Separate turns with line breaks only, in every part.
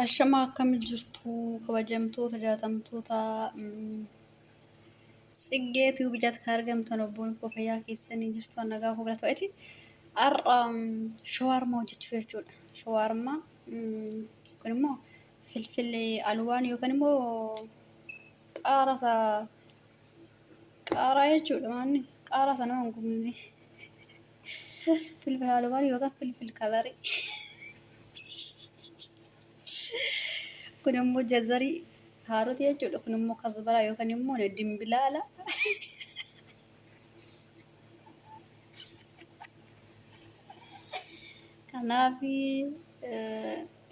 Ashamaa akkam jirtu kabajamtoota jaatamtoota Tsiggee Tube jalatti kan argamtan obboon koo fayyaa keessanii jirtu nagaa koo galata ta'eeti. Har'a shawaarmaa hojjechuuf jechuudha. Shawaarmaa kun immoo filfillee alwaan yookaan immoo qaaraa isaa qaaraa jechuudha maanni qaaraa sana hin gubne. Filfil alwaan yookaan filfil kalarii. Kun immoo jazarii kaarotii jechuudha. Kun immoo kasbaraa yookaan immoo dimbilaala. Kanaaf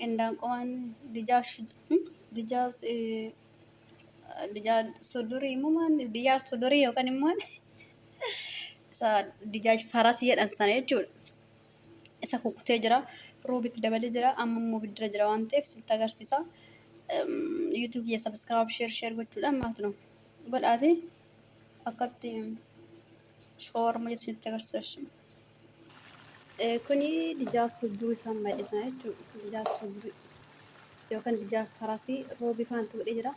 indaanqomaan dijaa dijaa sudurii immoo maal dijaa sudurii yookaan immoo isa dijaa farasii jedhan sana jechuudha. Isa kukkutee jira. Roobitti dabalee jira. Amma immoo biddira jira waan ta'eef sitti agarsiisa. YouTube kiyya subscribe share share gochuudhaan maatu no godhaati akkatti shawarma sitti agarsiisa. Kuni dijaa sudurii isaan madhisan jechuudha. Dijaa sudurii yookaan dijaa farasii roobii faanti godhee jira.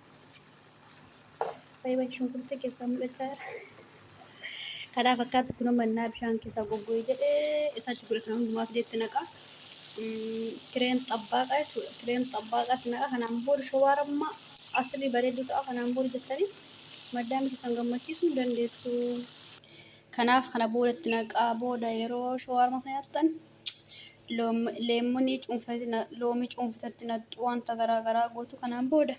Baay'ee shunkurtii keessaa mul'achaa jira. Kanaaf akkaatti kun mannaa bishaan keessaa goggoge jedhee isa achi godhe sana hundumaa fideetti naqa. Kireem xabbaaqaa jechuudha. Kireem xabbaaqaatti naqa. Kanaan booda shawaarammaa asirrii bareedduu ta'a. Kanaan booda jettanii maddaamii keessan gammachiisuu ni dandeessu. Kanaaf kana boodatti naqaa booda yeroo shawaarmaa sana nyaattan leemmonii cuunfatti loomii cuunfitatti naqxu wanta garaa garaa gootu kanaan booda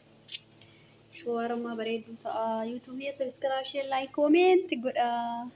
shawaarmaa bareedduu ta'a. YouTube subscribe, share, like, comment godhaa.